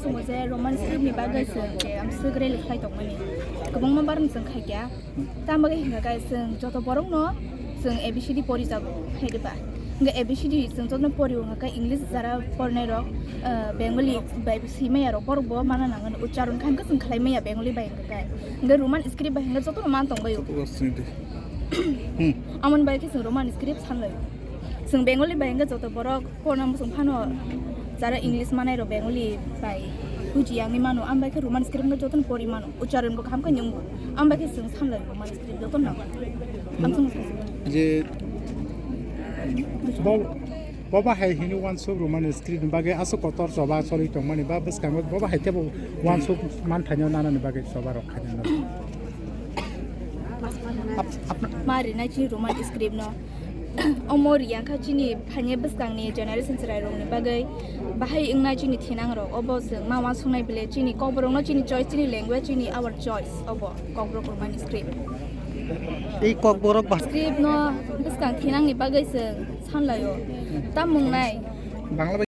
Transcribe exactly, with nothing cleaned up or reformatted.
Chwng je Roman script ni bagwi chwng je amswk rally khlai tongmani kwbangma barni chwng khaikya. Tamo khe hwnkha khe chwng joto borokno chwng A B C D porijago, hai diba? Hwnkhe A B C D chwng jotono pori hwnkha khe English jara pornai rok, ah, Bengali bai swimaya rok borok bo mana nangani uchcharon khe hwnkhe chwng khlai maya Bengali bai hwnkha khe. Hwnkhe Roman script bai hwnkhe jotono man tongbaio. Amoni bai khe chwng Roman script sanlai. Chwng Bengali bai hwnkhe joto borok Porna muchung phano jara English manai rok Bengali bai buji yangwi mano, ambai khe Roman script no jotono pori mano, ucharon bo kaham khe nungo, ambai khe chwng sanlai Roman script jotono nango. Amsong je bo, bo bahai hino wansuk Roman script ni bagwi aswk kotor choba choli tongmani ba bwskango bo bahai tebo wansuk manthaino nanani bagwi choba rok khainano. Ap-, ap-, ma rinai chini Roman script no. Omo riyang kha chini phainai bwskangni generation chwrairokni bagwi bahai wngnai chini thinangrok. Obo chwng ma uansuknai bile chini kokborokno chini choice, chini language, chini our choice. Obo kokborok Roman script. Ei kokborok ba- Script no bwskang thinangni bagwi chwng sanlaio. Tamung nai. Bangla bai